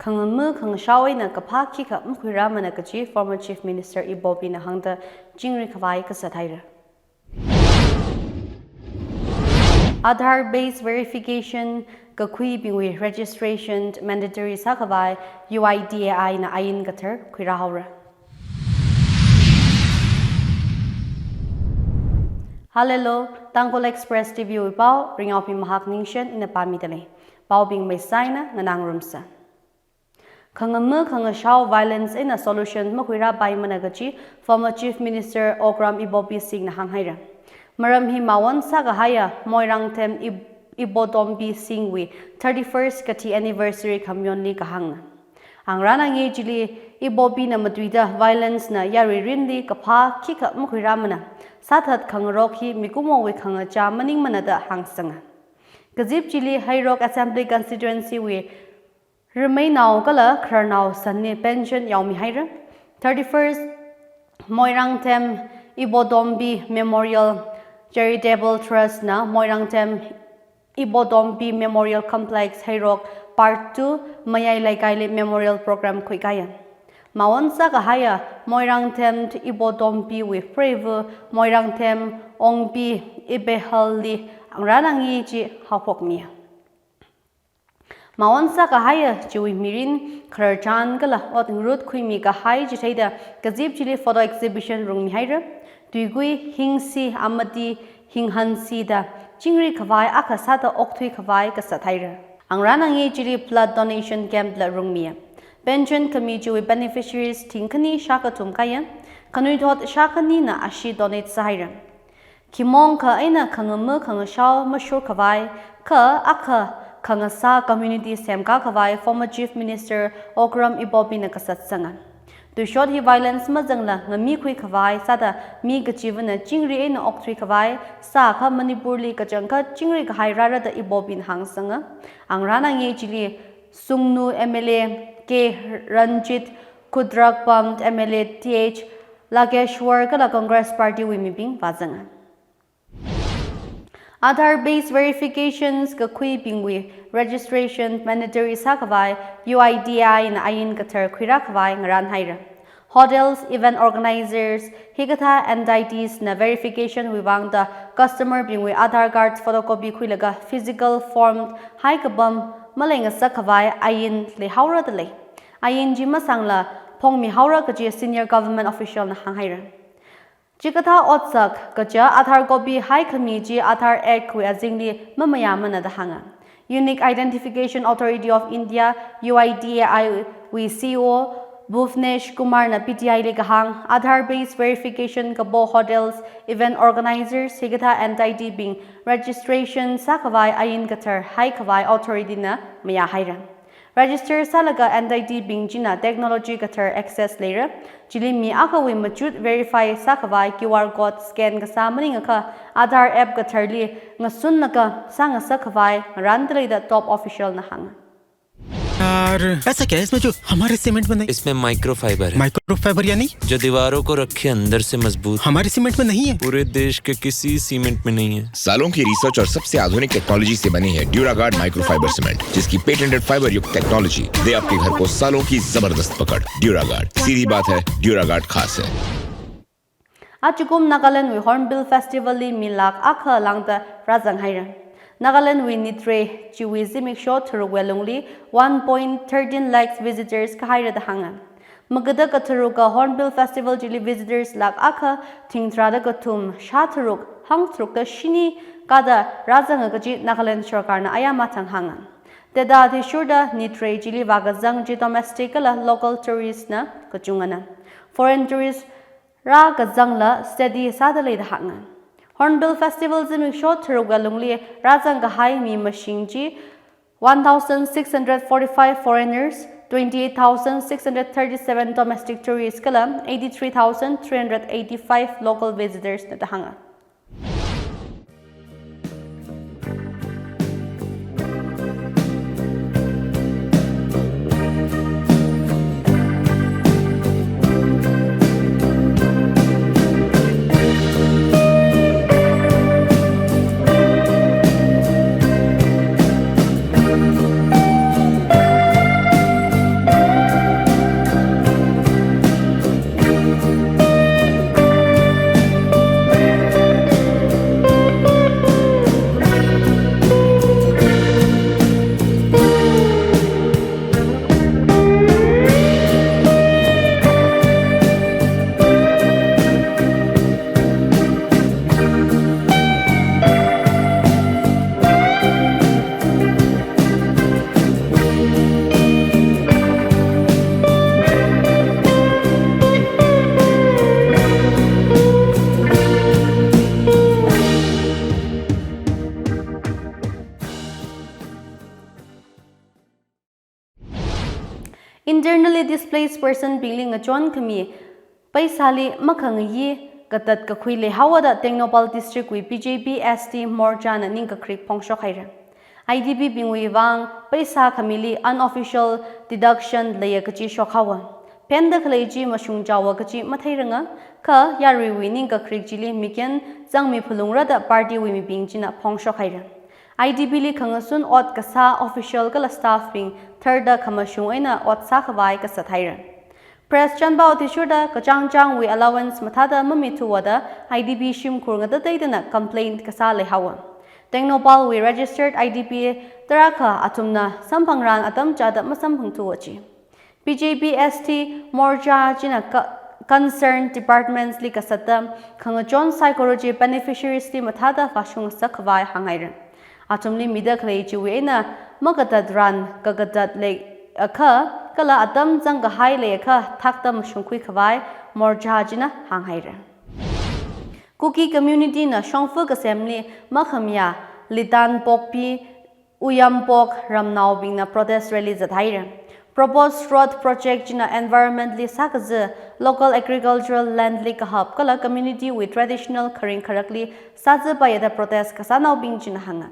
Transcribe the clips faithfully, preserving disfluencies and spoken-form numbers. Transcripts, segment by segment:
Khangama khangashao eina kaphā khikha makhuirāmana kaji former Chief Minister Ibobina hāngda chingri khavai kasā thaira. Aadhaar based verification kakhuibingwui registration mandatory sākhavai U I D A I na ain kathar khuirāhaora. Hallelujah, Tangkhul Express T V wui pao, Ringaopi Mahak Ningshen ina pāmida lei. Paobing maisaina nganāngarumsa. Khangama khangashao violence eina solution makhuirāpaimana kaji former Chief Minister Okram Ibobi Singh na hānghaira. Maram hi mawon sākahaiya Moirangthem Ib-, Ibodombi Singh wui thirty-first kathi anniversary khamayonli kahāngna. Angrān angi chili Ibobina matuida violence na yarui rinli kaphā khikha makhuirāmana, sāthat khangarok hi mikumowui khangachā maningmana da hāngsanga. Kazip chili Heirok Assembly Constituency wui Rimeinao kala khararnao sanli pension yaomihaira. Thirty-first Moirangthem Ibodombi Memorial Charitable Trust na Moirangthem Ibodombi Memorial Complex Heirok Part two Mayai Leikaili Memorial Program khuikaya. Mawon sākahaiya Moirangthem Ibodombi wui preiva Moirangthem Ongbi Ibehalli angrān angi chi haophokmiya. Mawon sākahaiya chiwui mirin, khararchan kala ot ngarut khuimi kahai chitheida kazip chili photo exhibition rungmihaira. Tuigui hingsi amati hinghansi da chingri khavai akha sāda okthui khavai kasā thaira. Angrān angi chili blood donation camp la rungmiya. Pension khami chiwui beneficiaries thingkhani shākathum kaya, khanuithot shākhanina ashee donate sāhaira. Khimong kha eina khangama khangashao mashur khavai, kha akha khangasā community semkā khavai former Chief Minister Okram Ibobina kasat sanga. Tuishot hi violence mazangla ngamikhui khavai sāda mi kachivana chingri eina okthui khavai, sākha Manipurli kachangkhat chingri kahai rāra da Ibobina hāngsanga. Angrān angi chili Sungnu M L A K Ranjit, Khudrakpam M L A T H Lageshwar kala Congress Party wui mibing vāzanga. Aadhaar based verifications kakhuibingwui registration mandatory sākhavai U I D A I na ain kathar khuirā khavai ngarānhaira. Hotels, event organizers, hikathā entities na verification wui vangda customer bingwui Aadhaar card photocopy khuilaga physical form haikapam maleingasak khavai ain leihaora da lei. Ain chi masangla phongmihaora kaji senior government official na hānghaira. Chikathā otsak kaja Aadhaar copy haikhami chi Aadhaar Act wui azingli mamayāmana da hānga. Unique Identification Authority of India, U I D A I wui C E O Bhuvnesh Kumar na P T I li kahāng, Aadhaar based verification kapo hotels, event organizers, hikathā entity bing registration sākhavai ain kathar haikhavai authority na mayāhaira. Register sālaga entity bing china technology kathar access leira. Chili mi akhawui machut verify sākhavai Q R code scan kasā maningakha Aadhaar app katharli ngasunlaga sāngasak khavai ngarānda lei da top official na hānga. यार, ऐसा क्या है इसमें जो हमारे सीमेंट में नहीं? इसमें माइक्रोफाइबर है। माइक्रोफाइबर यानी? जो दीवारों को रखे अंदर से मजबूत। हमारे सीमेंट में नहीं है। पूरे देश के किसी सीमेंट में नहीं है। सालों की रिसर्च और सबसे आधुनिक टेक्नोलॉजी से बनी है ड्यूरागार्ड माइक्रोफाइबर सीमेंट, जिसकी पेटेंटेड फाइबर युक्त टेक्नोलॉजी दे आपके घर को सालों की जबरदस्त पकड़। ड्यूरागार्ड, सीधी बात है, ड्यूरागार्ड खास है। Achukum Nagaland wui Hornbill Festival li mi lakh akha lāngda rāzanghaira. Nagaland wui nitrei chiwui zimiksho tharuk wui alungli one point thirteen lakhs visitors kahaira da hānga. Magada katharuka Hornbill Festival chili visitors lakh akha thingtharāda kathum shā tharuk hangtharukda shini kada rāzanga kaji Nagaland sarkarna ayā mathang hānga. Thāda athishurda nitrei chili vākazang chi domestic kala local tourist na kachungana. Foreign tourist rākazangla steady sāda lei da hānga. Hornbill Festival zimiksho tharuk wui alungli rāzang kahai mi mashing chi one thousand six hundred forty-five foreigners, twenty-eight thousand six hundred thirty-seven domestic tourists kala eighty-three thousand three hundred eighty-five local visitors na da hānga. Internally displaced person bingli ngachon khami paisali makhangayi katat kakhui leihaowa da Tengnoupal District wui B J P S T Morcha na ningkakrik phongshok haira. I D P bingwui vang paisa khamili unofficial deduction leiya kachi shokhaowa. Phenda khalei chi mashung chaowa kachi matheiranga, kha yaruiwui ningkakrik chili mikyan zangmi phalungra da party wui mibing china phongshok haira. I D P li khangasun ot kasā official kala staff bing tharda khamashung eina ot sākhavai kasā thaira. Press chanpao athishurda kachāng chāngwui allowance mathāda mamithuwa da I D P shimkhur ngatateidana complaint kasā leihaowa. Tengnoupal wui registered I D P tarākha athumna samphangran atam chāda masamphangthuwa chi. B J P S T Morcha china ka-, concerned departments li kasatta khangachon saikora chi beneficiaries li mathāda vāshung ngasakkhavai hānghaira. Athumli mida khalei chiwui eina makatat ran kakatat leiakha kala atam zangkahai leiakha thakta mashungkhuikhavai Morcha china hānghaira. Kuki community na shongfa kasemli makhamayā Litan Pokpi Uyam Pok ramnaobingna protest rally zathaira. Proposed road project china environment li sākaza local agricultural land li kahap kala community wui traditional kharing kharakli sāzapaiya da protest kasānaobing china hānga.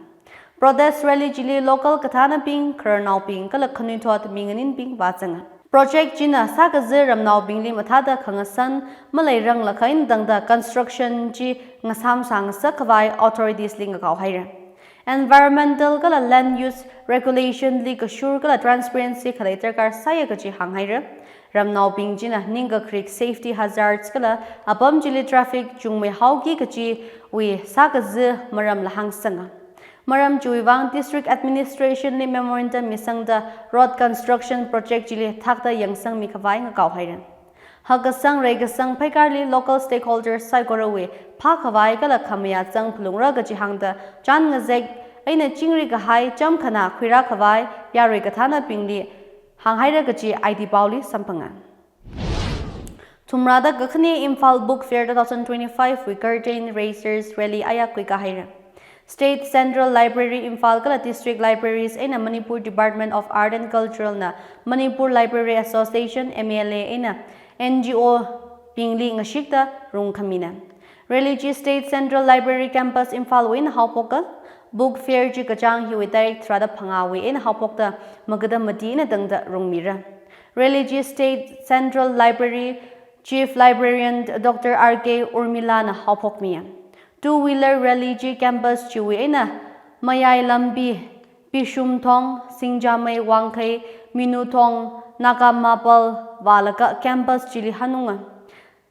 Protest rally chili local kathānabing, khararnaobing kala khanuithot minganinbing vāzanga. Project china sākaza ramnaobingli mathāda khangasan maleiranglakha eina tangda construction chi ngasam sāngasakkhavai authorities li ngakao haira. Environmental kala land use regulation li kashur kala transparency khalei darkar sāya kachi hānghaira. Ramnaobing china ningkakrik safety hazards kala apam chili traffic chungmeihaoki kachiwui sākaza maramla hāngsanga. Maram chiwui vang district administration li memorandum misangda road construction project chili thakta yangsangmikhavai ngakao haira. Hakkasang reikasang pheikarli local stakeholders saikorawui phākhavai kala khamayā zang phalungra kachi hāngda chān ngazek eina chingri kahai chāmkhana khuirākhavai yarui kathānabingli hānghaira kachi I D paoli samphanga. Thumrada kakhane Imphal Book Fair two thousand twenty-five wui curtain raisers rally aya khuikā haira. State Central Library Imphal kala District Libraries eina Manipur Department of Art and Cultural na Manipur Library Association, M L A eina N G O bingli ngashikta rungkhamina. Rally chi State Central Library Campus Imphal wui eina haophoka. Book Fair chi kachāng hiwui tarik tharāda phangāwui eina haophokta magada mati eina tangda rungmira. Rally chi State Central Library Chief Librarian Doctor R K Urmila na haophokmiya. Two wheeler rally chi campus chiwui eina Mayai Lambi, Pishum Thong, Singjamei Wangkhei, Minu Thong, Naga Mapal vālaga campus chili hanunga.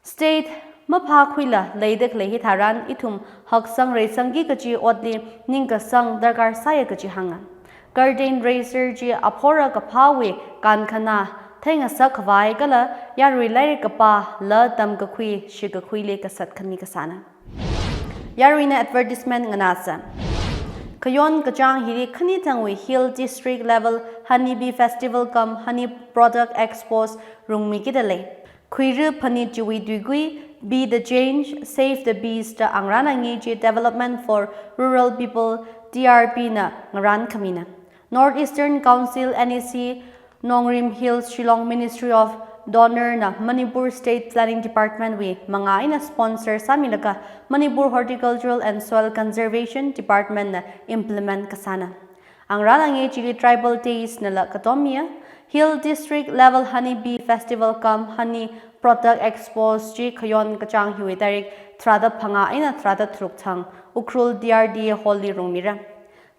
State maphākhuila leida khalei hitharan ithum haksang reisangki kachi otli ningkasang darkar sāya kachi hānga. Curtain raiser chi aphora kaphāwui kankhana theingasakkhavai kala yarui lairik kapā la tamkakhui shikakhuili kasat khami kasāna. Yaruina advertisement nganāsa. Khayon kachāng hili khani thangwui Hill District Level Honey Bee Festival cum Honey Product Expos rungmikida lei. Khuira phanit chiwui tuikui, Be the Change, Save the Bees da Angarān Angei chi Development for Rural People, D R P na ngarānkhamina. North Eastern Council, N E C, Nongrim Hills Shillong Ministry of DoNER na Manipur State Planning Department wui mangā eina sponsor sāmilaga Manipur Horticultural and Soil Conservation Department na implement kasāna. Angarān Angei chili Tribal Days nala katommiya. Hill District Level Honey Bee Festival cum Honey Product Expos chi khayon kachāng hiwui tarik tharāda phangā eina tharāda tharuk thang Ukhrul D R D A Hall li rungmira.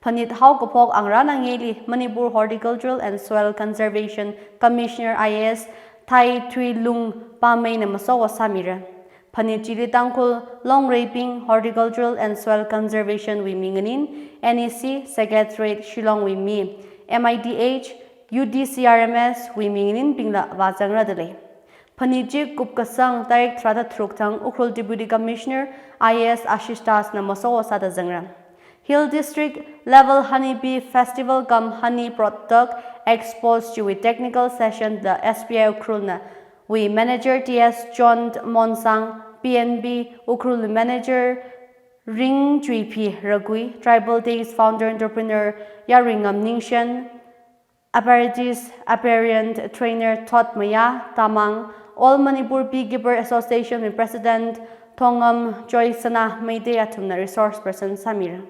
Phanit haokaphok Angarān Angeili Manipur Horticultural and Soil Conservation Commissioner I A S Thaithuilung Pamei na masowa sāmira. Phanit chili Tangkhul Longreibing Horticultural and Soil Conservation wui minganin, N E C Secretariat Shillong wui mi, M I D H, U D C R M S wui minganinbingla vāzangra dalei. Phanit chi kupkasang tarik tharāda tharuk thang Ukhrul Deputy Commissioner I A S Ashish Das na masowa sāda zangra. Hill District Level Honey Bee Festival cum Honey Product Expos chiwui technical session da S B I Ukhrul na wui Manager T S John Monsang, P N B Ukhrul Manager Ringchuiphi Ragui, Tribal Days Founder Entrepreneur Yaruingam Ningshen, Apparatus, Aperient Trainer Thotmaya Tamang, All Manipur Beekeeper Association wui President Thongam Joysana Meitei athumna resource person sāmira.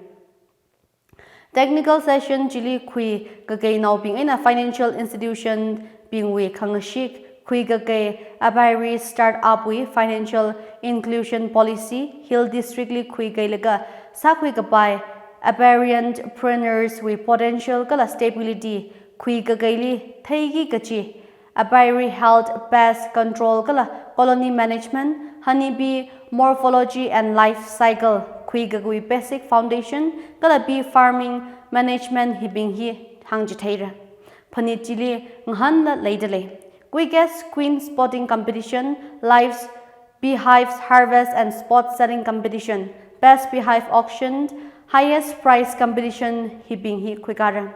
Technical session chili khuikakei naobing eina financial institution bingwui khangashik, khuikakei apiary startup wui financial inclusion policy, Hill District li khuikeilaga sākhui kapai apiary entrepreneurs wui potential kala stability, khuikakeili theiki kachi, apiary health, pest control kala colony management, honeybee morphology and life cycle, khuikakawui basic foundation kala bee farming management hibing hi hāngchitheira. Phanit chili ngahānla leidalei. Quickest queen spotting competition, live beehives harvest and spot selling competition, best beehive auction, highest prize competition hibing hi khuikara.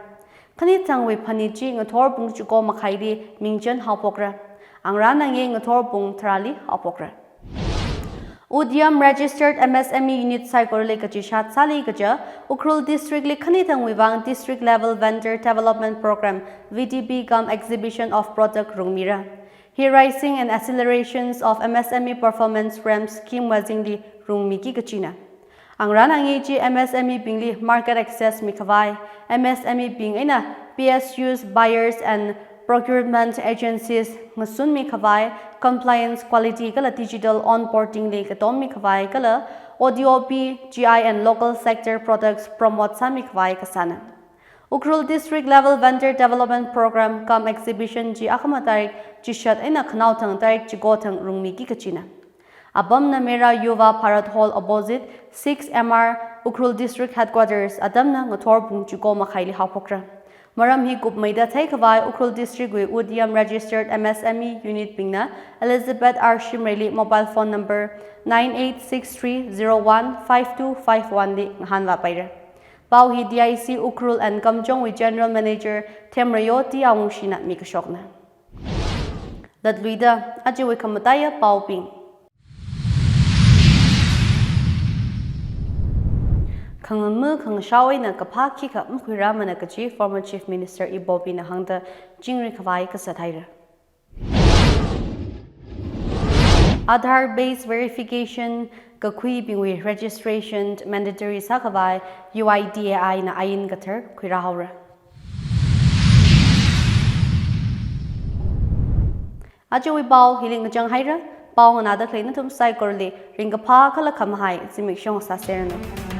Khanithangwui phanit chi ngathor pung chiko makhaili mingchan haophokra. Angrān angye ngathor pung tharāli haophokra. Udyam registered M S M E unit saikorali kachishat sāli kaja, Ukhrul District li khanithangwui vang District Level Vendor Development Program, V D P cum Exhibition of Product rungmira. Hi raising and accelerations of M S M E performance ramp scheme wui azingli rungmiki kachina. Angrān angye chi M S M E bingli market access mikhavai, M S M E bing eina P S Us, buyers and procurement agencies ngasun mikhavai, compliance, quality kala digital onboarding li katom mikhavai kala O D O P, G I and local sector products promote sāmikhavai kasāna. Ukhrul District Level Vendor Development Program cum Exhibition chi akhama tarik chishat eina khanaothang tarik chiko thang rungmiki kachina. Apamna Mera Yuva Bharat Hall opposite six M R, Ukhrul District Headquarters, atamna ngathor pung chiko makhaili haophokra. Maram hi kupmeida theikhavai Ukhrul District wui Udyam registered M S M E unit bingna Elizabeth R Shimrayli mobile phone number nine eight six three zero one five two five one li ngahānvāpaira. Pao hi D I C Ukhrul and Kamjong wui General Manager Themrayo T Awungshina mikashokna. Latluida, ajawui khamataiya paobing. Khangama khangashao eina kaphā khikha makhuirāmana kaji former Chief Minister Ibobi na hāngda chingri khavai kasā thaira. Aadhaar based verification kakhuibingwui registration mandatory sākhavai U I D A I na ain kathar khuirāhaora. Ajawui pao hili ngachang haira, pao nganāda khalei nathum saikorali ringkaphā kala khamahai zimiksho sāseranu.